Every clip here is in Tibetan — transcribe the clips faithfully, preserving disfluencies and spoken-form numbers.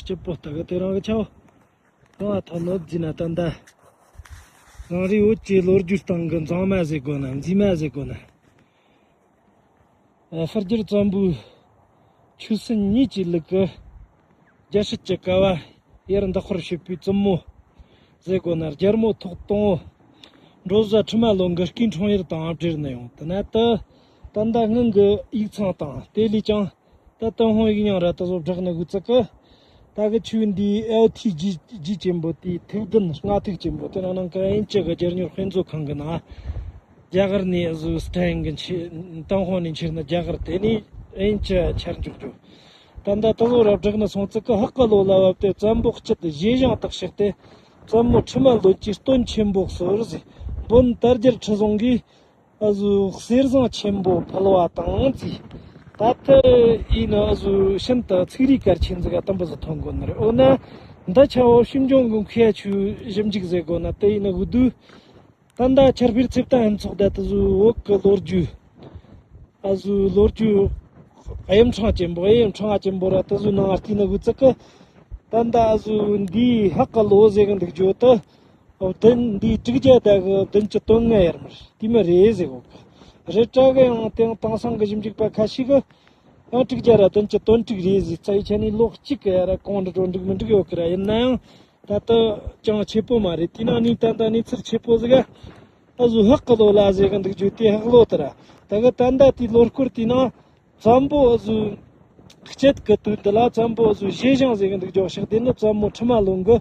སྐྱིད་པོ་ལྟ་གི་དེ་རང་གི་ཆའོ། རང་ཨ་ཐོན་ནོ་ཟིན་ན་ད་ལྟ། རང་རེའི་བོད་ཀྱི་ལོ་རྒྱུས་སྟེང་གི་མཛངས་མ་ཟེར་དགོས་ན་མཛེས་མ་ཟེར་དགོས་ན། ཨ། ཤར་རྒྱུད་བཙན་པོའི་ཆོས་སྲིད་གཉིས་ཀྱི་ལུགས་ཀྱི་རྒྱལ་སྲིད་ཀྱི་ཀ་བ་ཡར་འདེགས་སྐོར་བྱེད་པའི་བཙུན་མོ་ཟེར་དགོས་ན་རྒྱལ་མོ་ཐོག་དང་པོ་འབྲོ་བཟའ་ཁྲི་མ་ལོ་གི་སྐུའི་འཁྲུངས་ཡུལ་དང་སྦྲེལ་ནས་ཡོང་དེ་ན་ད་ད་ལྟ་སྔོན་གྱི་ཡིག་ཚང་དང་དེ་ལས་ཀྱང་། ད་ཏུན་ཧོང་ཡིག་རྙིང་ར་ད་བཟོ་བསྒྲགས་ནི་དགོས་ཚིག་གི། ད་གི་ཆུ་འདིའི་ཨེའོ་ཐིའི་རྒྱུད་རྒྱུད་ཆེན་པོ་དེའི་ཐིག་ལྡན་མངའ་ཐིག་ཆེན་པོ་དེ་རང་ནང་གི་དབྱིན་ཇི་གི་རྒྱལ་གཉེར་དཔེ་མཛོད་ཁང་གི་ནང་རྒྱ་གར་ནས་བཟོ་སྟེ་གི་ཆེ། ཏུན་ཧོང་ནས་ཁྱེར་ནི་རྒྱ་གར་དེ་ནས་དབྱིན་ཇི་ཆར་འཇོག་རྒྱུ། ད་ལྟ་ད་བཟོ་ར་བསྒྲགས་ནི་སོང་ཚིག་གི་ཧག་གི་ལོ་ལ་བབ་སྟེ་བཙན་པོ་སྐྱིད་ཞེ་ཞང་དག་ཕྱག་སྟེ་བཙན་མོ་ཁྲི་མ་ལོན་གྱི་སྟོན་ཆེན་པོ་གསོལ་ཟིག་འབོན་དར་རྒྱས་ཁྲི་བཟང་གིས། ཨ་ཟུ་གསེར་ཟངས་ཆེན་པོ་ཕུལ་བ་དང་རྩིས། ད་ལྟ་ཡིན་ན་ཨ་ཟུ་ཤིན་ཏུ་ཚིག་རིས་གལ་ཆེན་ཟིག་ག་དམ་པ་ཟིག་ཐོན་དགོས་ནི་རེད། འོ་ན་འདི་ཆ་བོ་ཞིབ་འཇོག་གི་མཁས་ཆུ་ཞིབ་འཇུག་ཟེར་དགོས་ན་དེ་ཡིན་ན་འུ་དུ། ད་ལྟ་ཆར་འཕེལ་ཚེ་བརྟན་ཕུན་ཚོགས་ད་ད་ཟུ་བོད་ཀྱི་ལོ་རྒྱུས། ཨ་ཟུ་ལོ་རྒྱུས་དབྱེ་ཕྲེང་ཆེན་པོ་དབྱེ་ཕྲེང་ཆེན་པོ་ར་ད་ཟུ་ནང་བལྟས་ན་འུ་ཚིག་གི། ད་ལྟ་ཨ་ཟུ་འདིའི་ཧག་གི་ལོ་ཟེར་གི་འདུག་རྒྱུ་དུ། ཨོ་བདུན་འདི་དྲུག་བརྒྱ་དག་གི་བདུན་ཅུ་དོན་ལྔ་ཡར་མར་དེ་མི་རེད་ཟེར་གོ་གི། རེད་དྲ་གི་ཡང་དེང་དེང་སང་གི་ཞིབ་འཇུག་པ་ཁ་ཤས་གི་ཡང་དྲུག་བརྒྱ་ར་བདུན་ཅུ་དོན་དྲུག་རེད་ཟེར། རྩ་བའི་ཆ་ནས་ལོ་གཅིག་གི་ཡ་ར་གོང་འདྲ་འགྲོ་འགྲིག་མི་འགྲིག་ཡོད་གི་ར། ཡིན་ན་ཡང་ད་ལྟ་ཅང་ཆེ་པོ་མ་རེད། དེ་ནང་ནས་ད་ལྟ་གནས་ཚུལ་ཆེ་པོ་ཟིག་ག་ཨ་ཟུ་ཧག་གི་ལོ་ལ་ཟེར་གི་འདུག་རྒྱུ་དེ་ཧག་ལོ་དེ་ར། ད་གི་ད་ལྟ་དེའི་ལོ་སྐོར་དེའི་ནང་། བཙན་པོ་ཨ་ཟུ་སྐྱིད་གི་དུས་འདི་ལ་བཙན་པོ་ཨ་ཟུ་ཞེ་ཞང་ཟེར་གི་འདུག་རྒྱུ་ཞིག་དེ་ནི་བཙན་མོ་ཁྲི་མ་ལོན་གི་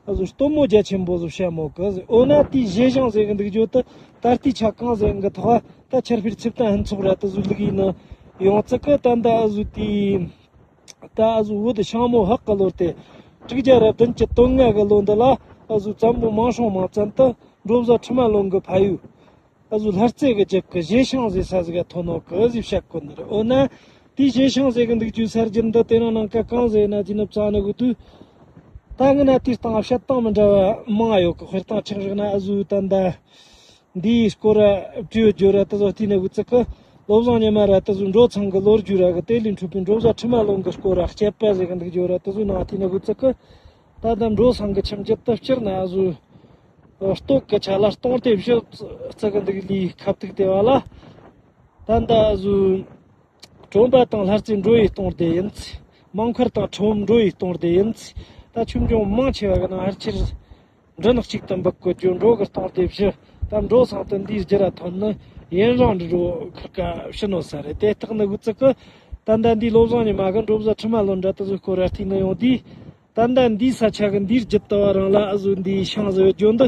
ཨ་ཟུ་སྟོན་མོ་རྒྱ་ཆེན་པོ་ཟུ་བྱ་མོ་གི་ཟེར། འོ་ན་དེའི་ཞེ་ཞང་ཟེར་གི་འདུག་རྒྱུ་དུ་ད་ལྟའི་ཆ་གང་ཟེར་གི་ཐོག་ད་ཆར་འཕེལ་ཚེ་བརྟན་ཕུན་ཚོགས་ར་ད་ཟུ་ལུག་ཡིན་ནི་ཡོང་ཚིག་གི་ད་ད་ཨ་ཟུ་དེའི་ད་ཨ་ཟུ་བོད་ཤང་མོ་ཧག་གི་ལོ་དེ་དྲུག་བརྒྱ་ར་བདུན་ཅུ་དོན་ལྔ་གི་ལོ་འདི་ལ་ཨ་ཟུ་བཙན་པོ་མང་སྲོང་མང་བཙན་དུ་འབྲོ་བཟའ་ཁྲི་མ་ལོན་གི་ཕ་ཡུལ། ཨ་ཟུ་ལྷ་རྩེ་གི་རྒྱབ་ཀྱི་ཞེ་ཞང་ཟེར་ས་ཟིག་ག་ཐོན་ནོ་གི་ཟེར་བཤད་གོ་ནི་རེད། འོ་ན་དེའི་ཞེ་ཞང་ཟེར་གི་འདུག་རྒྱུ་ས་རྒྱུན་འདི་དེ་རང་ནང་ཀ་གང་ཟེར་ན་དེ་ནི་བཙན་ནི་གི་དུས། ད་ངི་ན་དེའི་སྟེང་བཤད་སྟངས་མི་འདྲ་བ་མང་ཡོད་གི། དཔེར་སྟངས་ཆགས་རིག་ན་ཨ་ཟུ་ད་འདི་འདིའི་སྐོར་ར་བྲིས་ཡོད་རྒྱུ་ར་ད་ཟོ་བལྟས་ནི་གི་ཚིག་གི་བློ་བཟང་ཉི་མ་ར་ད་ཟུ་འབྲོ་ཚང་གི་ལོ་རྒྱུས་ར་གི་དེ་ལས་འཕྲོས་པའི་འབྲོ་བཟའ་ཁྲི་མ་ལོན་གི་སྐོར་ར་དཔྱད་པ་ཟེར་གི་འདུག་རྒྱུ་ར་ད་ཟུ་ནང་བལྟས་ནི་གི་ཚིག་གི། ད་ལྟ་འབྲོ་ཚང་གི་ཁྱིམ་རྒྱུད་དུ་སྤྱིར་ན་ཨ་ཟུ། སྟོད་ཀྱི་ཆ་ལ་སྟོང་སྡེ་བཞི་བརྩི་གི་འདུག་ལས་ཁ་ཐུག་དེ་བ་ལ། ད་ལྟ་ཨ་ཟུ། གྲོམ་པ་དང་ལྷ་རྩེ་འབྲོ་ཡི་སྟོང་སྡེ་ཡིན། མང་མཁར་དང་ཁྲོམ་འབྲོ་ཡི་སྟོང་སྡེ་ཡིན། ད་ཆོས་འབྱུང་མང་ཆེ་བ་གི་ནང་ཕལ་ཆེར། འབྲི་ནག་གཅིག་ཏུ་འབུད་གོ་རྒྱུ་འབྲོ་གི་སྟོང་སྡེ་བཞི། ད་འབྲོ་ཚང་དུ་འདིའི་རྒྱུད་ར་ཐོན་ནི་ཡུན་རིང་འབྲི་འགྲོ་ཁ་ཁ་ཕྱི་ནོ་ས་རེད། དེ་རྟགས་ནི་དགུ་ཙི་གི། ད་ལྟ་འདིའི་བློ་བཟང་ཉི་མ་གི་འབྲོ་བཟའ་ཁྲི་མ་ལོན་འདྲ་ད་ཟུ་སྐོར་ར་བལྟས་ནི་ཡོང་དུས། ད་ལྟ་འདིའི་ས་ཆ་གི་འདིའི་རྒྱུད་དུ་བ་རང་ལ་ཨ་ཟུ་འདིའི་ཤང་ཟེར་བའི་རྒྱུ་འདི་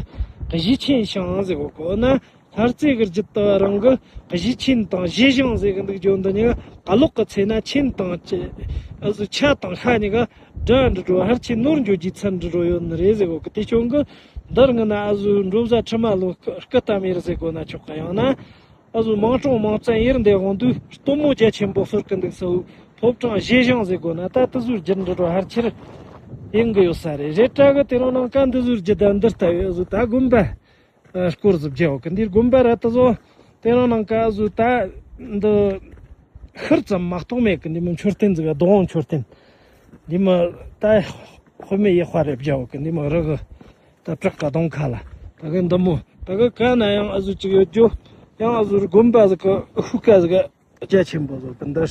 གཞིས་ཆེན་ཤང་ཟེར་གོ་གོ་ན། ལྷ་རྩེ་གི་རྒྱུད་དུ་བ་རང་གི་གཞིས་ཆེན་དང་གཞིས་ཤང་ཟེར་གི་འདུག་རྒྱུ་འདི་གཉིས་ཀ་ཀ་ལོག་གི་ཚེ་ན་ཆེན་དང་ཆེ། ཨ་ཟུ་ཆ་དང་ཤ་གཉིས་ཀ་སྒྲ་འབྲི་འགྲོ་ཧར་ཆེ་ནོར་འགྱོ་རྒྱུའི་ཚད་འབྲི་འགྲོ་ཡོད་ནི་རེད་ཟེར་གོ་གི། དེ་ཆུང་གི་འདིར་ངི་ན་ཨ་ཟུ་འབྲོ་བཟའ་ཁྲི་མ་ལོན་སྐུ་སྐུ་བལྟམས་ཡེར་ཟེར་གོ་ན་ཆོག་ག་ཡང་ན། ཨ་ཟུ་མང་སྲོང་མང་བཙན་ཡེར་འདས་འོང་དུས་སྟོན་མོ་རྒྱ་ཆེན་པོ་གསོལ་གི་འདུག་ཟེར་བོ་ཕོ་བྲང་གཞིས་ཤང་ཟེར་དགོས་ན་ད་དེ་ཟུར་རྒྱུན་འགྲོ་འགྲོ་ཧར་ཆེར་ཡིན་གི་ཡོད་ས་རེད། རེད་དྲ་གི་དེ་རང་ནང་ཀ་འདི་ཟུར་རྒྱུད་ད་འདི་ལྟ་བུའི་ཨ་ཟུ་ད་དགོན་པ་སྐོར་ཟིག་བརྒྱབ་གི། འདིར་དགོན་པ་ར་དེ་ཟོ་དེ་རང་ནང་ཀ་ཨ་ཟུ་ད་འདི་ཤུར་ཙམ་མ་གཏོགས་མེད་གི། འདི་མི་མཆོད་རྟེན་ཟིག་ག་རྡོ་འོང་མཆོད་རྟེན་འདི་མི་ད་དཔེ་མེད་ཡེ་དཔའ་རེ་བརྒྱབ་གི། འདི་མི་རི་གི་ད་བྲག་ག་གདོང་ཁ་ལ་ད་གི་འདི་མོ་ད་གི་ག་ན་ཡང་ཨ་ཟུ་ཅིག་ཡོད་རྒྱུ། ཡང་ཨ་ཟུ་རི་དགོན་པ་ཟིག་གི་ཤུག་ཀ་ཟིག་ག་རྒྱ་ཆེན་པོ་ཟིག་གི་འདི་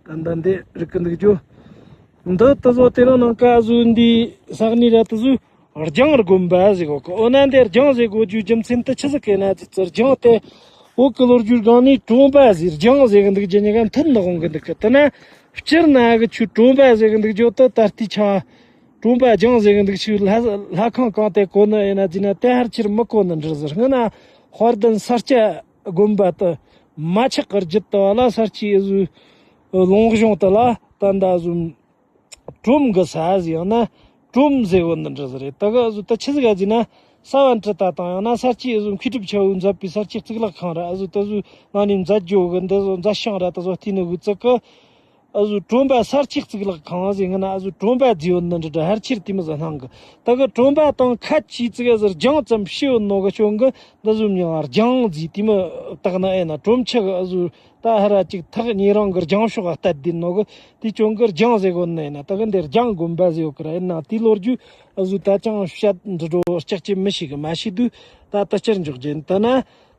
ད་ད་འདི་རི་གི་འདུག་རྒྱུ། འདི་ད་ཟོ་དེ་རང་ནང་ཀ་ཨ་ཟུ་འདི་ས་གནས་ར་དེ་ཟུ་རྒྱང་དགོན་པ་ཟེར་གོ་གི། འོ་ན་འདི་རྒྱང་ཟེར་གོ་རྒྱུའི་རྒྱུ་མཚན་དེ་ཆི་ཟིག་གི་ན་ཟེར་ཙི་རྒྱང་དེ་བོད་གི་ལོ་རྒྱུས་སྒང་ནས་གྲོང་པ་ཟེར་རྒྱང་ཟེར་གི་འདུག་རྒྱུ་གཉིས་ཀ་མཐུན་ནི་འོང་གི་འདུག་གི། དེ་ན་སྤྱིར་ན་གི་ཆུ་གྲོང་པ་ཟེར་གི་འདུག་རྒྱུ་དེ་ད་ལྟའི་ཆ་གྲོང་པ་རྒྱང་ཟེར་གི་འདུག་ཆུ་ལྷ་ལྷ་ཁང་གང་དེ་གོ་ནི་ཡིན་ན་ཟེར་ན་དེ་ཧར་ཆེར་མི་གོ་ནི་འདྲ་ཟེར། སྔ་ན་དཔལ་ལྡན་ས་སྐྱ་དགོན་པ་དེ་མ་ཆག་གི་རྒྱུད་དེ་བ་ལ་ས་སྐྱའི་ཨ་ཟུ་ལུང་གཞུང་དེ་ལ་ད་འདྲ་ཟུ། གྲོམ་གི་ས་ཟེར་ཡང་ན་གྲོམ་ཟེར་བོ་འདི་འདྲ་ཟིག་རེད། ད་གི་ཨ་ཟུ་ད་ཆི་ཟིག་ག་ཟེར་ན་ས་བ་འབྲི་ད་དང་ཡང་ན་ས་སྐྱའི་ཨ་ཟུ་མཁས་གྲུབ་ཆ་བོས་མཛད་པའི་ས་སྐྱའི་གཙུག་ལག་ཁང་ར་ཨ་ཟུ་ད་ཟུ་ང་ནི་མཛད་རྒྱུ་གི་འདི་ཟོ་མཛད་ཤང་ར་ད་ཟོ་བལྟས་ནི་གི་ཙི་གི་ཨ་ཟུ་གྲོམ་པ་ས་སྐྱའི་གཙུག་ལག་ཁང་ཟེར་ང་ན་ཨ་ཟུ་གྲོམ་པ་ཟེར་བོ་འདི་འདྲ་འདྲ་ཧར་ཆེར་དེ་མི་ཟིག་སྣང་གི། ད་གི་གྲོམ་པ་དང་ཁ་ཆེའི་ཙི་ག་ཟེར་རྒྱང་ཙམ་ཕྱེ་བོ་ནོ་གི་ཆུང་གི་འདི་ཟུ་མྱང་རྒྱང་ཟེར་དེ་མི་བཏགས་ན་ཨེ་ན་གྲོམ་ཆུ་གི་ཨ་ཟུ། ད་ཧ་ར་ཅིག་ཐག་ཉེ་རིང་གི་རྒྱང་ཕྱོགས་ལ་བལྟས་བསྡད་ནོ་གི། དེ་ཅུང་གི་རྒྱང་ཟེར་གོ་ནི་ཡིན་ན། ད་གི་འདིར་རྒྱང་དགོན་པ་ཟེར་ཡོད་གི་ར། ཡིན་ན་དེའི་ལོ་རྒྱུས་ཨ་ཟུ་ད་ཅང་བཤད་འདི་འགྲོ་ལྕགས་ཀྱི་མི་ཤེས་གི། མ་ཤེས་དུས་ད་ད་ཅར་འཇོག་རྒྱུ་ཡིན། ད་ན་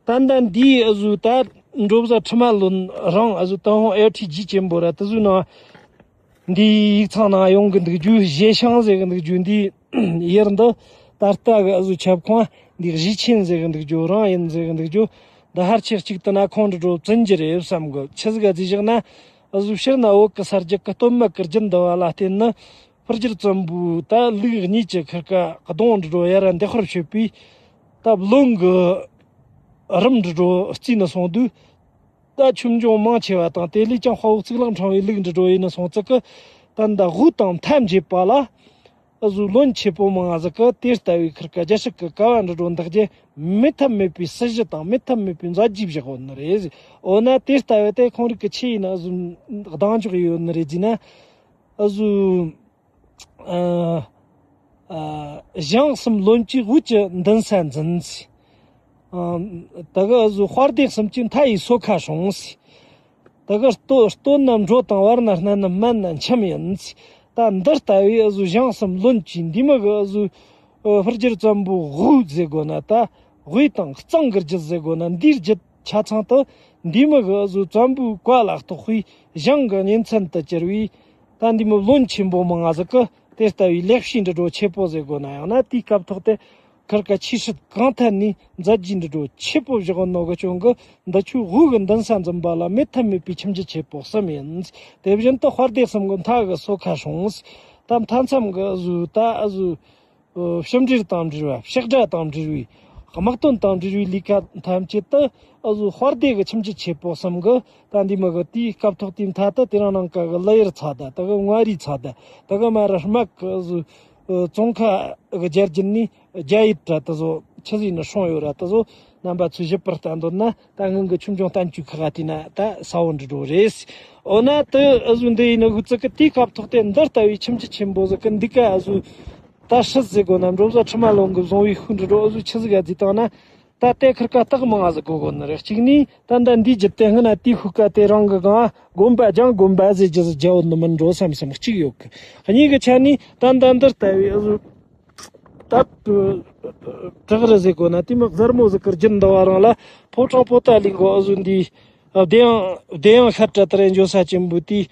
ད་ད་འདི་ཨ་ཟུ་ད་འབྲོ་བཟའ་ཁྲི་མ་ལོན་རང་ཨ་ཟུ་ཏུན་ཧོང་ཨེ་ཁྲི་ཇི་ཆེན་པོ་ར་དེ་ཟུ་ན། འདིའི་ཡིག་ཚང་ནང་ཡོང་གི་འདུག་རྒྱུ། བཞེས་ཤིང་ཟེར་གི་འདུག་རྒྱུ། འདི་ཡུལ་འདི་ད་ལྟ་གི་ཨ་ཟུ་ཁྱབ་ཁོངས་འདི་གཞིས་ཆེན་ཟེར་གི་འདུག་རྒྱུ། རང་ཡིན་ཟེར་གི་འདུག་རྒྱུ། འདི་ཧར་ཆེ་གཅིག་ཏུ་ན་ཁོང་འདི་འགྲོ་བཙུན་གྱི་རེད་བསམ་གི། ཆི་ཟིག་ག་ཟེར་བཞག་ན། ཨ་ཟུ་ཕྱིར་ན་བོད་ཀྱི་ས་རྒྱུད་ཀྱི་སྟོད་སྨད་ཀྱི་རྒྱུད་འདི་བ་ལ་བརྟེན་ནས་ཕུར་སྒྱུར་བཙན་པོའི་ད་ལུགས་གཉིས་ཀྱི་ཁུར་ཀ་གདོང་འདི་འགྲོ་ཡར་འདེགས་ཧོར་བྱེད་པའི་ད་བློན་གྱི་རིམ་འདི་འགྲོ་བརྩིས་ནས་སོང་དུས། ད་ཆོས་འབྱུང་མང་ཆེ་བ་དང་དེ་ལས་ཀྱང་དཔའ་བོ་གཙུག་ལག་ཕྲེང་བའི་ལུགས་འདི་འགྲོ་ཡིན་ན་སོང་ཙི་ཀི། ད་ད་དབུས་དང་མཐའ་འབྱེད་པ་ལ་ཨ་ཟུ་བློན་ཆེན་པོ་མང་ང་ཟིག་གི་དེ་ལྟ་བུའི་ཁུར་ཀ་རྒྱལ་སྲིད་ཀྱི་ཀ་བ་འདི་འགྲོ་འདེགས་རྒྱུ་མེད་ཐབས་མེད་པའི་སྲིད་གཞི་དང་མེད་ཐབས་མེད་པའི་མཛད་རྗེས་བཞག་ཡོད་ནི་རེད། འོ་ན་དེ་ལྟ་བུ་དེ་ཁོང་རིགས་ཀྱི་ཆེ་ཡིན་ན་ཨ་ཟུ་གདེང་འཇོག་ཡོད་ནི་རེད་ཟེར་ན། ཨ་ཟུ། ཨ། ཨ། ཞང་གསུམ་བློན་གྱི་དབུས་ཀྱི་མདུན་ས་འཛིན། ཨ། ད་གི་ཨ་ཟུ་དཔལ་ལྡན་གསུམ་གྱི་མཐའ་ཡི་སོ་ཁ་སྲུངས། ད་གི་སྟོད་སྟོད་ན་འབྲོ་དང་བར་ན་སྣ་ནམ་སྨད་ན་འཆམ་ཡིན། ད་འདི་ལྟ་བུའི་ཨ་ཟུ་ཞང་གསུམ་བློན་གྱི་འདི་མི་གི་ཨ་ཟུ། ཨ། ཕུར་སྒྱུར་བཙན་པོའི་དབུ་ཟེར་དགོས་ན། ད་དབུས་དང་གཙང་གི་རྒྱུད་ཟེར་དགོས་ན། འདིའི་རྒྱུད་ཆ་ཚང་དུ་འདི་མི་གི་ཨ་ཟུ་བཙན་པོའི་བཀའ་ལ་གཏོགས་པའི་ཞང་གི་གཉེན་ཚན་དུ་གྱུར་བའི། ད་འདི་མི་བློན་ཆེན་པོ་མང་ང་ཟིག་གི་དེ་ལྟ་བུའི་ལེགས་བཤད་འདི་འགྲོ་ཆེ་པོ་ཟེར་དགོས་ན། ཡང་ན་དེའི་སྐབས་ཐོག་དེ་ཁུར་ཀ་ཆེ་སྲིད་གང་ཐད་ནས་མཛད་རྗེས་འདི་འགྲོ་ཆེ་པོ་བཞག་ནོ་གི་རྐྱེན་གི། འདི་ཆོའི་དབུ་གི་མདུན་ས་འཛིན་པ་ལ་མེད་ཐབས་མེད་པའི་ཁྱིམ་རྒྱུད་ཆེ་པོ་གསུམ་ཡིན། དེ་བཞིན་དུ་དཔལ་ལྡན་གསུམ་གི་མཐའ་གི་སོ་ཁ་སྲུངས། ད་མཐའ་མཚམས་གི་ཨ་ཟུ་ད་ཨ་ཟུ། ཨོ། ཕྱི་འབྲེལ་དང་འབྲེལ་བ། ཕྱི་དགྲ་དང་འབྲེལ་བའི། དམག་དོན་དང་འབྲེལ་བའི་ལས་ཀ་ཐམས་ཅད་དུ་ཨ་ཟུ་དཔལ་ལྡན་གྱི་ཁྱིམ་རྒྱུད་ཆེ་པོ་གསུམ་གི། ད་འདི་མི་གི་དེའི་སྐབས་ཐོག་དེའི་མཐའ་དུ་དེ་རང་ནང་ཀ་གི་ཀླུ་ཡུལ་ཚ་ད། ད་གི་མངའ་རིས་ཚ་ད། ད་གི་མ་ར་སྨད་གི་ཨ་ཟུ། ཨོ། ཙོང་ཁ་གི་རྒྱལ་རྒྱུད་ནས་རྒྱ་ཡུལ་ར་དེ་ཚོ་ཆི་ཟིག་ནས་སྲུང་ཡོད་ར་དེ་ཚོ་རྣམ་པ་ཚོས་ཞིབ་པར་བལྟ་འདོད་ན། ད་སྔོན་གི་ཆོས་འབྱུང་བསྟན་བཅོས་ཁག་ག་དེ་ན་ད་ས་བོན་འདི་འགྲོ་རེད། འོ་ན་དེ་ཨ་ཟུ་འདི་ཡིན་ནོ་གི་ཙི་གི། དེའི་སྐབས་ཐོག་དེ་འདི་ལྟ་བུའི་ཁྱིམ་རྒྱུད་ཆེན་པོ་ཟིག་གི་འདི་ཀ་ཨ་ཟུ། ད་སྲིད་ཟེར་དགོས་ན། འབྲོ་བཟའ་ཁྲི་མ་ལོན་གི་བཟུང་བའི་ཤུགས་འདི་འགྲོ་ཨ་ཟུ་ཆི་ཟིག་ག་བརྩིས་བཏང་ན། ད་ལྟའི་ཁུར་ཀ་སྟག་མང་ང་ཟིག་གོ་དགོས་ནི་རེད། གཅིག་ནི་ད་ད་འདིའི་རྒྱུད་དེ་སྔ་ན་དེའི་ཤུགས་ཀ་དེ་རང་གི་གང་དགོན་པ་ལྗང་དགོན་པ་ཟེར་རྒྱུ་ཟིག་རྒྱ་བོ་ནི་མིན་འགྲོ་བསམ་བསམ་གཅིག་ཡོད་གི། གཉིས་གི་ཆ་ནི་ད་ད་འདི་ལྟ་བུའི་ཨ་ཟུ། ད་བྲག་རི་ཟེར་དགོས་ན་དེ་མི་གཟར་མོ་ཟིག་གི་རྒྱུད་འདི་བ་རང་ལ་ཕོ་བྲང་པོ་ཏ་ལིང་གོ་ཨ་ཟུ་འདི། བདེ་ཡང་བདེ་ཡང་ཤར་བྲག་ཏུ་རེ་འཇོ་ས་ཆེན་པོ་དེ།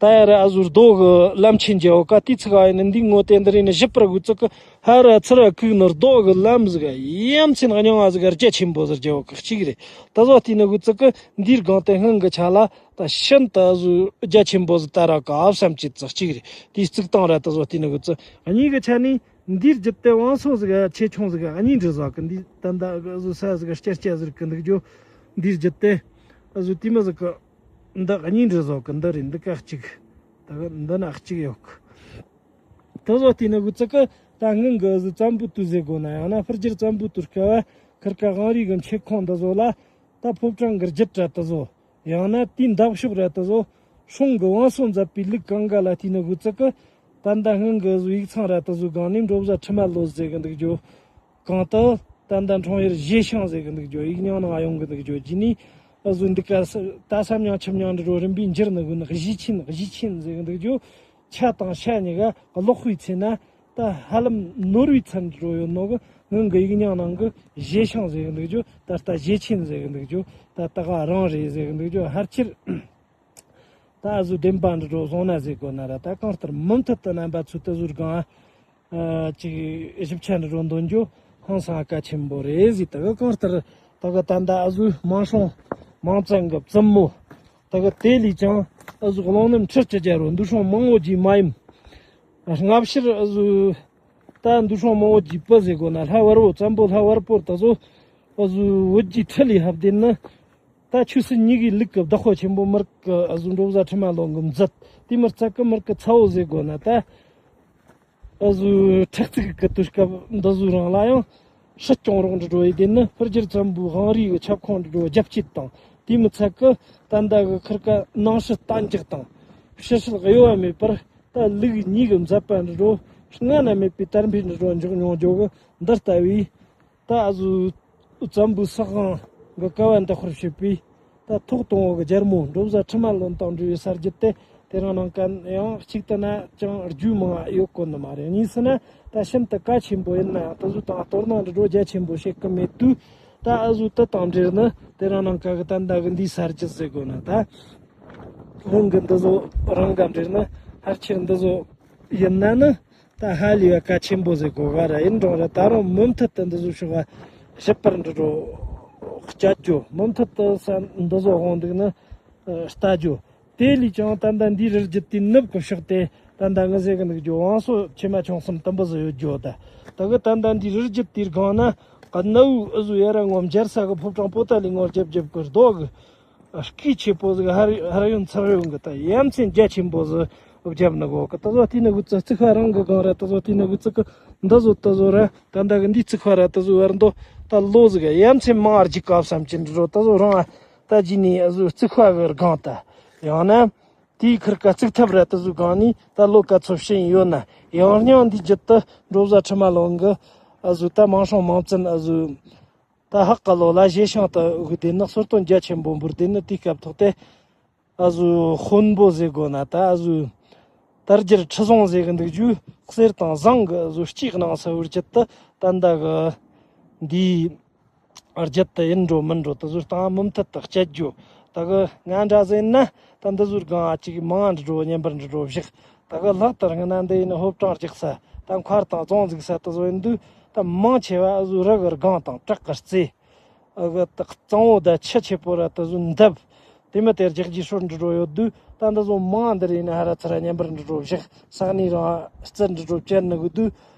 ད་ཡ་ར་ཨ་ཟུ་རྡོ་གི་ལམ་ཆེན་རྒྱལ་བོ་ཀ་དེ་ཚིག་ཨ་ཡིན་ནི་འདི་ངོ་དེ་འདི་རེ་ནི་ཞིབ་པར་དགོས་ཚིག་གི། ཧ་ར་ཚུར་ཁུག་ནི་རྡོ་གི་ལམ་ཟིག་ཡ་མཚན་རྙིང་བ་ཟིག་རྒྱ་ཆེན་པོ་ཟིག་རྒྱལ་བོ་ཀ་གཅིག་རེད། ད་བཟོ་དེ་ནི་དགོས་ཚིག་གི་འདིའི་སྒང་དེ་སྔོན་གི་ཆ་ལ་ད་ཤིན་ཏུ་ཨ་ཟུ་རྒྱ་ཆེན་པོ་ཟིག་ད་ར་ཀ་བསམ་ཅི་ཚིག་གཅིག་རེད། དེའི་གཙུག་སྟེང་ར་ད་བཟོ་དེ་ནི་དགོས་ཚིག་གཉིས་གི་ཆ་ནི། འདིའི་རྒྱུད་དེ་དབང་སོང་ཟིག་ཆེ་ཆུང་ཟིག་གཉིས་འདྲེས་བཟོ་གི། འདི་ད་ད་ཨ་ཟུ་ས་ཟིག་སྐྱ་སྐྱ་ཟིག་གི་འདུག་རྒྱུ། འདིའི་རྒྱུད་དེ་ཨ་ཟུ་དེ་མི་ཟིག་གི། འདི་གཉིས་འདྲེས་བཟོ་གི། འདི་རེད། འདི་ཀ་གཅིག་ད་གི་འདི་ན་གཅིག་ཡོད་གི། ད་བཟོ་དེ་ནི་དགོས་ཚིག་གི། ད་སྔོན་གི་ཨ་ཟུ་བཙན་པོའི་དུས་ཟེར་དགོས་ན། ཡང་ན་ཕུར་སྒྱུར་བཙན་པོའི་དུས་སྐབས་ཁུར་ཀ་དབང་རིས་གི་མཆེད་ཁོངས་འདི་བཟོ་ལ། ད་ཕོ་བྲང་གི་རྒྱུད་ར་དེ་བཟོ། ཡང་ན་དེའི་འདབས་ཕྱོགས་ར་དེ་བཟོ། སྲུང་གི་དབང་སོང་མཛད་པའི་ལུགས་གང་ག་ལ་བལྟས་ནི་དགོས་ཚིག་གི། ད་ད་སྔོན་གི་ཨ་ཟུ་ཡིག་ཚང་ར་དེ་བཟོ་སྒང་ནས་འབྲོ་བཟའ་ཁྲི་མ་ལོད་ཟེར་གི་འདུག་རྒྱུ། གང་དུ་ད་ད་འཁྲུངས་ཡུལ་བཞེས་ཤིང་ཟེར་གི་འདུག་རྒྱུ། ཡིག་རྙིང་ནང་ཡོང་གི་འདུག་རྒྱུ། རྗེས་ནས་ཨ་ཟུ་འདི་ཀ་ས་ད་ས་མྱིང་ཁྱིམ་མྱིང་འདི་འགྲོ་རིམ་པས་འགྱུར་ནི་དགོས་ནི། གཞིས་ཆེན། གཞིས་ཆེན་ཟེར་གི་འདུག་རྒྱུ། ཆ་དང་ཤ་གཉིས་ཀ་ཀློག་པའི་ཚེ་ན་ད་ཧ་ལམ་ནོར་བའི་ཚད་འགྲོ་ཡོད་ནོ་གི། སྔོན་གི་ཡིག་རྙིང་ནང་གི་བཞེས་ཤིང་ཟེར་གི་འདུག་རྒྱུ། ད་ལྟ་བཞེས་ཆེན་ཟེར་གི་འདུག་རྒྱུ། ད་ལྟ་ག་རང་རེད་ཟེར་གི་འདུག་རྒྱུ། ཕལ་ཆེར་ད་ཨ་ཟུ་བདེན་པ་འདི་འགྲོ་བཟུང་ན་ཟེར་དགོས་ན་ར། ད་གང་ལྟར་མུ་མཐུད་དུ་རྣམ་པ་ཚོས་དེ་ཟུར་གང་ཨ་ཅིག་ཞིབ་ཆ་འདི་འགྲོ་འདོན་རྒྱུ་ཧང་སང་གལ་ཆེན་པོ་རེད་ཟེར། ད་གི་གང་ལྟར་ད་གི་ད་ལྟ་ཨ་ཟུ་མང་སྲོང་མང་བཙན་གི་བཙུན་མོ། ད་གི་དེ་ལས་ཀྱང་ཨ་ཟུ་གླང་སྣམ་ཁྲི་བཅུ་རྒྱལ་རོ་འདུ་སྲོང་མང་བོ་རྒྱུའི་མ་ཡུམ། སྔ་ཕྱིར་ཨ་ཟུ་ད་འདུ་སྲོང་མང་བོ་རྒྱུའི་བུ་ཟེར་དགོས་ན་ལྷ་བར་བོ་བཙན་པོ་ལྷ་བར་པོར་ད་ཟོ་ཨ་ཟུ་བོད་ཀྱི་ཁྲི་ལས་ཧབ་བདེན་ནི། ད་ཆོས་སྲིད་གཉིས་ཀའི་ལུགས་ཀྱི་བདག་པོ་ཆེན་པོ་མི་རིགས་ཀྱི་ཨ་ཟུ་འབྲོ་བཟའ་ཁྲི་མ་ལོན་གྱིས་མཛད། དེ་མི་ཚད་ཀྱི་མི་རིགས་ཀྱི་ཚ་བོ་ཟེར་དགོས་ན། ད་ཨ་ཟུ་ཁྲག་རྩིག་གི་དུས་སྐབས་འདི་ཟུ་རིང་ལ་ཡང་སྲིད་སྐྱོང་རོགས་འདྲི་འགྲོ་ཡི། དེ་ནི་ཕུར་སྒྱུར་བཙན་པོའི་དབང་རིས་ཀྱི་ཁྱབ་ཁོངས་འདི་འགྲོ་རྒྱ་བསྐྱེད་དང་། དེ་མི་ཚད་ཀྱི་ད་ལྟ་གི་ཁུར་ཀ་ནང་ཧྲི་གཏན་འཇགས་དང་ཕྱི་ཧྲིལ་གཡོ་བ་མེད་པར་ད་ལུགས་གཉིས་ཀྱི་མཛད་པ་འདི་འགྲོ་སྔ་ན་མེད་པའི་དར་འཕེལ་འདི་འགྲོ་འཇོག་མྱོང་འཇོག་གི། འདི་ལྟ་བུའི་ད་ཨ་ཟུ་བཙན་པོའི་སྲིད་དབང་གི་ཀ་བ་འདེགས་པར་བྱེད་པའི་ད་ ད་ཐོག་དང་པོ་གི་རྒྱལ་མོ་འབྲོ་བཟའ་ཁྲི་མ་ལོན་དང་འབྲེལ་བའི་ས་རྒྱུད་དེ་དེ་རང་ནང་གན་ཡང་གཅིག་ཏུ་ན་ཅང་རྒྱུས་མང་ཡོད་གོ་ནི་མ་རེད། གཉིས་སུ་ན་ད་ཤིན་ཏུ་གལ་ཆེན་པོ་ཡིན་ན་ཡང་དེ་ཚོ་དང་གཏོར་ནང་འདྲི་འགྲོ་རྒྱ་ཆེན་པོ་བྱེད་གི་མེད་དུས། ད་ཨ་ཟུ་དེ་དང་འབྲེལ་ནི་དེ་རང་ནང་ག་གི་ད་ད་གི་འདིའི་ས་རྒྱུད་ཟེར་དགོས་ན། ད་སྔོན་གི་འདི་ཚོ་རང་ག་འབྲེལ་ནི་ཕལ་ཆེར་འདི་ཚོ་ཡིན་ན་ནི། ད་ཧ་ལས་པ་གལ་ཆེན་པོ་ཟེར་དགོས་ག་ར་ཡིན་རུང་ར། ད་རུང་མུ་མཐུད་དུ་འདི་ཚོ་ཕྱོགས་ག་ཞིབ་པར་འདྲི་འགྲོ་བྱ་རྒྱུ། མུ་མཐུད་དུ་ས་འདི་ཚོ་འོང་འདུག་ནི་ལྟ་རྒྱུ། དེ་ལས་ཀྱང་ད་ལྟ་འདིའི་རི་རྒྱུད་དེའི་ནུབ་ཀྱི་ཕྱོགས་དེ་ད་ལྟ་ངི་ཟེར་གི་འདུག་རྒྱུ་བང་སོ་ཆེ་མ་ཆུང་གསུམ་དུམ་བུ་ཟིག་ཡོད་རྒྱུ། ད་ད་གི་ད་ལྟ་འདིའི་རི་རྒྱུད་དེའི་སྒང་ན་གནའ་བོའི་ཨུ་ཟུ་ཡ་ར་ངོ་མཇལ་ས་གི་ཕོ་བྲང་པོ་ཏ་ལི་ངོ་རྒྱབ་རྒྱབ་གི་རྡོ་གི་སྐས་ཆེ་པོ་ཟིག་ཧར་ཧར་ཡོང་ཚུར་ཡོང་གི་ད་ཡ་མཚན་རྒྱ་ཆེན་པོ་ཟིག་བརྒྱབ་ནི་གོ་གི། ད་ཚོ་དེ་ནི་གུ་ཙི་རྩིག་པ་རང་གི་སྒང་ར། ད་ཚོ་དེ་ནི་གུ་ཙི་གི་འདི་ཚོ་ད་ཚོ་ར་ད་ད་གི་འདི་རྩིག་པ་ར་ད་ཚོ་བར་འདོ་ད་ལོ་ཟིག་ཡ་མཚན་མང་བར་གྱི་སྐབས་སམ་ཅི་འདྲི་རོ། ད་ཚོ་རང་ད་ཇི་ནི་ཨ་ཟུ་རྩིག་པ་གི་སྒང་ད་ཡང་ན་དེའི་ཁུར་ཀ་རྩིག་ཐབ་ར་ད་ཚོ་སྒང་ནི་ད་ལོ་ག་ཚོད་ཕྱིན་ཡོད་ན། ཡང་སྙིང་འདི་རྒྱུད་དུ་འབྲོ་བཟའ་ཁྲི་མ་ལོན་གི་ཨ་ཟུ་ད་མང་སྲོང་མང་བཙན་ཨ་ཟུ། ད་ཧག་ག་ལོ་ལ་བཞེས་ཤིང་དུ་དགོས་དེ་ནི་གསོལ་སྟོན་རྒྱ་ཆེན་པོ་འབུལ་དེ་ནི་དེའི་སྐབས་ཐོག་དེ་ཨ་ཟུ་དཔོན་པོ་ཟེར་དགོས་ན། ད་ཨ་ཟུ་དར་རྒྱས་ཁྲི་བཟང་ཟེར་གི་འདུག་རྒྱུ། གསེར་དང་ཟངས་གི་ཨ་ཟུ་ལྕེ་གནང་ས་བར་རྒྱུད་དུ་ད་ད་གི་འདིའི་རྒྱུད་དུ་ཡིན་འགྲོ་མིན་འགྲོ་ད་ཟུ་སྟངས་མུ་མཐུད་དུ་སྤྱད་རྒྱུ། ད་གི་ང་འདྲ་ཟེར་ན་ད་འདི་ཟུར་གང་ཨ་ཅིག་མང་འདྲི་འགྲོ་མཉམ་པར་འདྲི་འགྲོ་བཞག་ད་གི་ལྷག་ཏུ་ང་ན་འདི་ཡིན་ཧོབ་གྲང་རྒྱག་ས་ད་མཁར་དང་རྫོང་འཛུགས་ས་ད་ཟོ་ཡིན་དུས་ད་མང་ཆེ་བ་ཨ་ཟུ་རི་གི་སྒང་དང་བྲག་གི་རྩེ། ཨ་གི་ད་གཙང་བོ་ད་ཆུ་ཆེ་པོ་ར་ད་ཟུ་འདབས། དེ་མི་དེར་རྒྱག་རྒྱུ་སྲོལ་འདྲི་འགྲོ་ཡོད་དུས་ད་འདི་ཟོ་མང་འདི་རེད་ན་ཧ་ར་ཚ་ར་མཉམ་པར་འདྲི་འགྲོ་བཞག་ས་གནས་རང་རྩི་འདྲི་འགྲོ་བཅད་ནི་གི་དུས།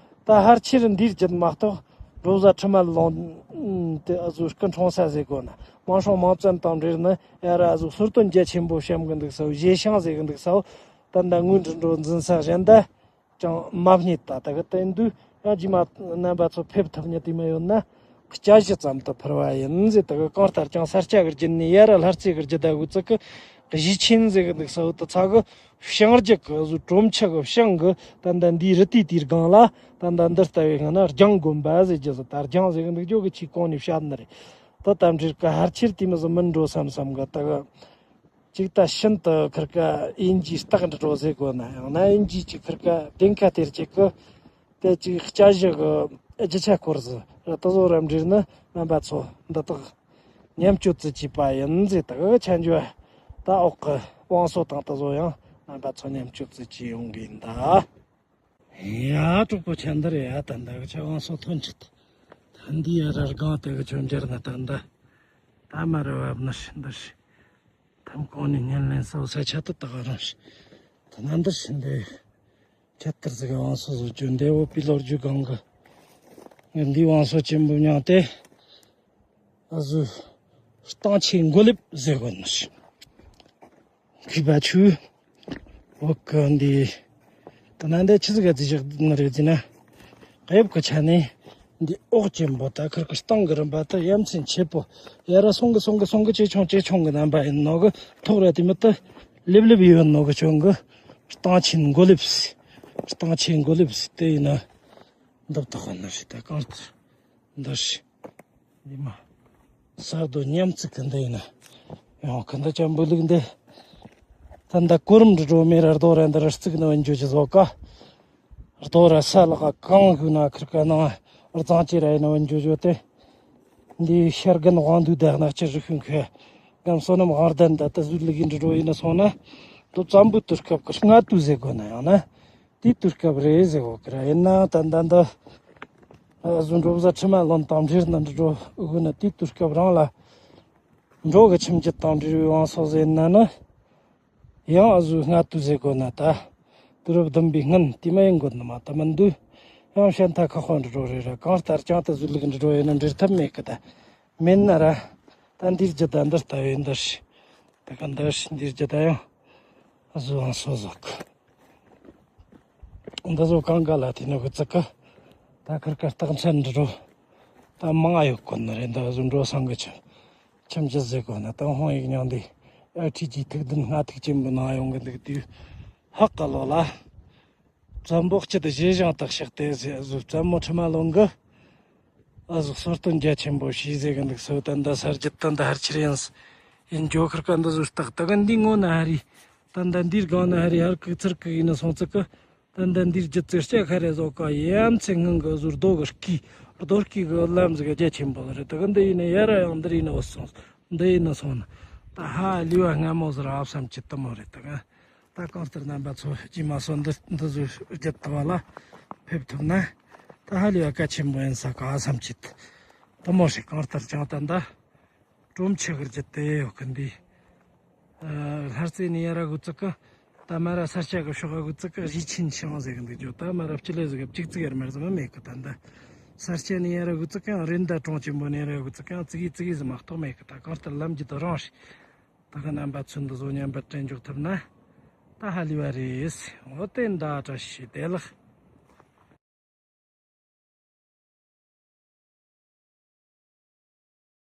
ད་ཕལ་ཆེར་འདིར་རྒྱུད་མ་གཏོགས་འབྲོ་བཟའ་ཁྲི་མ་ལོན་དེ་ཨ་ཟུ་སྐུ་འཁྲུངས་ས་ཟེར་དགོས་ན་མང་སྲོང་མང་བཙན་དང་འབྲེལ་ནི་ཡ་ར་ཨ་ཟུ་གསོལ་སྟོན་རྒྱ་ཆེན་པོ་བཤམས་གི་འདུག་ས་བོ། བཞེས་ཤིང་ཟེར་གི་འདུག་ས་བོ། ད་ད་དངོས་འདྲི་འགྲོ་འཛིན་ས་གཞན་ད་ཅང་མ་རྙེད། ད་ད་གི་དེ་འདུག་ཡང་རྗེས་མ་རྣམ་པ་ཚོ་ཕེབས་ཐུབ་ཉི་དེ་མ་ཡོད་ན་སྐྱ་གཞི་ཙམ་དུ་ཕུལ་བ་ཡིན་ཟེར། ད་གི་གང་ལྟར་ཀྱང་ས་སྐྱ་གི་རྒྱུད་ནས་ཡ་ར་ལྷ་རྩེ་གི་རྒྱུད་ད་གུ་ཙི་གི་གཞི་ཆེན་ཟེར་གི་འདུག་ས་བོ། ད་ཚ་གི་བྱང་རྒྱུད་གི་ཨ་ཟུ་གྲོམ་ཆུ་གི་བྱང་གི་ད་ད་འདིའི་རི་དེའི་དེའི་སྒང་ལ་ད་ད་འདི་ལྟ་བུའི་ངང་ན་རྒྱང་དགོན་པ་ཟེར་རྒྱུ་ཟེར། ད་རྒྱང་ཟེར་གི་འདུག་རྒྱུ་གི་ཆེས་གོང་ནས་བཤད་ནི་རེད། ད་ད་འདྲིར་ག་ཕལ་ཆེར་དེ་མི་ཟིག་མིན་འགྲོ་བསམ་བསམ་གི། ད་གི་ཅིག་ད་ཤིན་ཏུ་ཁིར་ཀ་དབྱིན་ཇིའི་རྟགས་འདྲི་འགྲོ་ཟེར་དགོས་ན། ཡང་ན་དབྱིན་ཇིའི་ཅིག་ཁིར་ཀ་གདེང་ཁ་སྟེར་ཅིག་གི་དེ་ཅིག་སྐྱ་གཞི་གི་རྒྱུ་ཆ་སྐོར་ཟིག་ར་ད་ཟོ་ར་འདྲིར་ནི་རྣམ་པ་ཚོ་འདི་དག་མཉམ་སྤྱོད་རྩིས་བྱས་པ་ཡིན་ཟེར། ད་གི་ཆ་འཇོ་ད་འོག་གི་བང་སོ་དང་ད་ཟོ་ཡང་རྣམ་པ་ཚོ་མཉམ་སྤྱོད་རྩིས་བྱས་ཡོང་གི་ཡིན་ད། ཡ་གྲོགས་པོ་ཆ་འདི་རེད་ཡ། ད་འདི་གི་ཆ་བང་སོ་ཐོན་ཆེད་ད་འདི་ཡ་ར་སྒང་དེ་གི་ཆོ་འཇར་ན་ད་འདི་ད་མ་རེ་བབ་ནི་ཤི་འདི་ཤི། ཐམ་གོང་ནས་ཉན་ལེན་སོ་ས་ཆ་ཏི་ཏག་རང་ཤི། ད་ན་འདི་ཤི་འདི་ཆ་ཏིར་ཟི་གི་བང་སོ་བཟོ་རྒྱུ་འདི་བོ་པི་ལོར་རྒྱུ་སྒང་གི་ངས་འདི་བང་སོ་ཆེན་པོ་མྱངས་ཏེ། ཨ་ཟུ། སྟངས་ཆེན་མགོ་ལེབ་ཟེར་གོ་ནི་ཤི། མཁས་པ་ཆུ། འོག་གི་འདི། ད་ན་འདི་ཆི་ཟིག་ག་ཟི་བཞག་ནི་རེད་ཟེར་ན། གཡབ་ཀྱི་ཆ་ནས་འདི་འོག་ཅན་པོ་ད་ཁིར་ཀི་སྟེང་གི་རིམ་པ་ད་ཡ་མཚན་ཆེ་པོ། ཡ་ར་སོང་གི་སོང་གི་སོང་གི་ཇེ་ཆུང་ཇེ་ཆུང་གི་རྣམ་པ་ཡིན་ནོ་གི། ཐོག་ར་དེ་མི་ད་ལེབ་ལེབ་ཡོད་ནོ་གི་ཆུང་གི། སྟངས་ཆེན་མགོ་ལེབ་སི། སྟངས་ཆེན་མགོ་ལེབ་སི་དེ་ཡིན་ན། འདི་བཏགས་ནི་རེད་ད་གང་ལྟར། འདི་ཞིག་འདི་མ། ས་རྡོ་མཉམ་བརྩིགས་ཀྱི་འདི་ཡིན་ན། ཡང་ཁི་འདི་ཅམ་བུ་ལུག་འདི། ད་འདི་གོ་རིམ་འདི་འགྲོ་མེད་ར་རྡོ་ར་འདི་ར་བརྩིགས་ནི་བན་ཇོ་ཅི་བཟོ་ཀ་རྡོ་ར་ས་ལ་ཀ་གང་ཤུ་ན་ཁིར་ཀ་ནང་རྫང་ཅི་ར་ཡིན་ན་བན་ཇོ་ཇོ་དེ། འདི་ཤར་གན་དབང་འདུས་དག་ན་ཅི་རི་ཤུན་ཁེ། གམ་སོ་ནམ་དབང་ལྡན་ད་ད་ཟུར་ལུག་གི་འདི་འགྲོ་ཡིན་ན་སོང་ན། དུ་ཙམ་བུ་དུར་སྐབས་ཀྱི་སྔ་དུས་ཟེར་དགོས་ན་ཡང་ན། དེའི་དུས་སྐབས་རེད་ཟེར་གོ་གི་ར། ཡིན་ན་ད་ལྟ་འདི་ཨ་ཟུ་འབྲོ་བཟའ་ཁྲི་མ་ལོན་དང་འབྲེལ་ན་འགྲོ་དགོས་ན། དེའི་དུས་སྐབས་རང་ལ་འགྲོ་གི་ཁྱིམ་རྒྱུད་དང་འབྲེལ་བའི་བང་སོ་ཟེར་ན་ནི། ཡང་ཨ་ཟུ་སྔ་དུས་ཟེར་དགོས་ན་ད་དུས་རབས་བདུན་པའི་སྔན་དེ་མ་ཡིན་དགོས་ནི་མ་ད་མི་འདུག་ཡང་ཤན་ཐ་ཁ་ཁོ་འགྲོ་རེད་ར། གང་ལྟར་ཀྱང་ད་ཟུ་ལུག་འགྲོ་ཡིན་ན་འབྲེལ་ཐབས་མེད་གི་ད། མེད་ན་ར། ད་འདིར་རྒྱུ་ད་འདི་ལྟ་བའི་འདིར། ད་ག་འདིར་འདིར་རྒྱུ་ད་ཡང་། བཟོ་བང་སོ་བཟོ་གི། འདི་བཟོ་གང་ག་ལ་དེ་ནི་གི་ཙི་གི། ད་ཁར་ཁར་སྟག་མཚན་འདྲི་རོ། ད་མང་ཡོད་གོ་ནི་རེད། འདི་བཟོ་འགྲོ་སང་གི་ཆུ། ཁྱིམ་རྒྱུ་ཟེར་གོ་ན་ད་ཧོང་ཡིག་ཉང་འདི། ཨ་ཁྲི་ཀྱི་ཐུགས་འདུན་སྔ་ཐུགས་ཆེན་པོ་ནང་ཡོང་གི་འདུག་དུས། ཧ་ག་ལོ་ལ། བཙན་པོ་སྐྱིད་བཞེས་ཞང་དག་ཤག་སྟེ་ཟེར་ཟུ། བཙན་མོ་ཁྲི་མ་ལོན་གི་ཨ་ཟུག་གསོལ་སྟོན་རྒྱ་ཆེན་པོ་ཞུས་ཟེར་གི་འདུག་སོ། ད་འདི་ས་རྒྱུད་ད་འདི་ཧར་ཆེར་ཡིན། ཡིན། ཇོ་ཁར་ཀ་འདི་ཟུར་སྟག་ད་ག་འདི་ངོ་ན་ཧ་རི། ད་འདི་འདིར་གང་ན་ཧ་རི་ཧར་ཀི་ཚིར་ཀི་ཡིན་ན་སོང་ཚིག་གི། ད་འདི་འདིར་རྒྱུ་ཙི་སྐྱ་ཁ་རེ་བཟོ་ཀ་ཡ་མཚན་ངང་གི་ཟུར་རྡོ་གི་སྐྱི། རྡོ་སྐྱི་གི་ལམ་ཟིག་རྒྱ་ཆེན་པོ་རེད། ད་ག་འདི་ཡིན་ན་ཡ་ར་ཡང་འདིར་ཡིན་ན་བུད་སོང་། འདི་ཡིན་ན་སོང་ན། ད་ཧ་ལི་བ་སྔ་མོ་ཟིག་ར་བསམ་གྱི་དུ་མོ་རེད། ད་ག་ད་གང་ལྟར་རྣམ་པ་ཚོ་རྗེས་མ་སོ་འདི་འདི་ཟུར་རྒྱུ་དུ་བ་ལ་ཕེབས་ཐུབ་ན། ད་ཧ་ལི་བ་གལ་ཆེན་པོ་ཡིན་ས་ག་བསམ་གྱི་དུ་མོ་རེད། གང་ལྟར་ཀྱང་ད་འདི། གྲོམ་ཆེ་གི་རྒྱུ་དེ་ཡོད་གི་འདི། ལྷ་རྩེ་ནས་ཡར་ར་དགུ་ཙི་ཀི། ད་མ་ར་ས་སྐྱ་གི་ཕྱོགས་ག་དགུ་ཙི་ཀི་གཞིས་ཆེན་ཤང་ཟེར་གི་འདུག་ཇོ། ད་མ་ར་སྤྱི་ལེ་ཟིག་ག་གཅིག་ཙི་ཡར་མར་ཟིག་མ་མེད་གི། ད་འདི་ས་སྐྱ་ནས་ཡར་ར་དགུ་ཙི་ཀི་ཡང་རེད། ད་གྲོང་ཆེན་པོ་ནས་ཡར་ར་དགུ་ཙི་ཀི་ཡང་ཙི་གི་ཙི་གི་ཟིག་མ་གཏོགས་མེད་གི། ད་གང་ལྟར་ལམ་རྒྱུ་དེ་རང་རེད། ད་ག་རྣམ་པ་ཚོ་འདི་ཟོ་མཉམ་པར་དྲན་འཇོག་ཐུབ་ན། ད་ཧ་ལི་བ་རེད། འོ་དེ་འདྲ་བཀྲ་ཤིས་བདེ་ལེགས།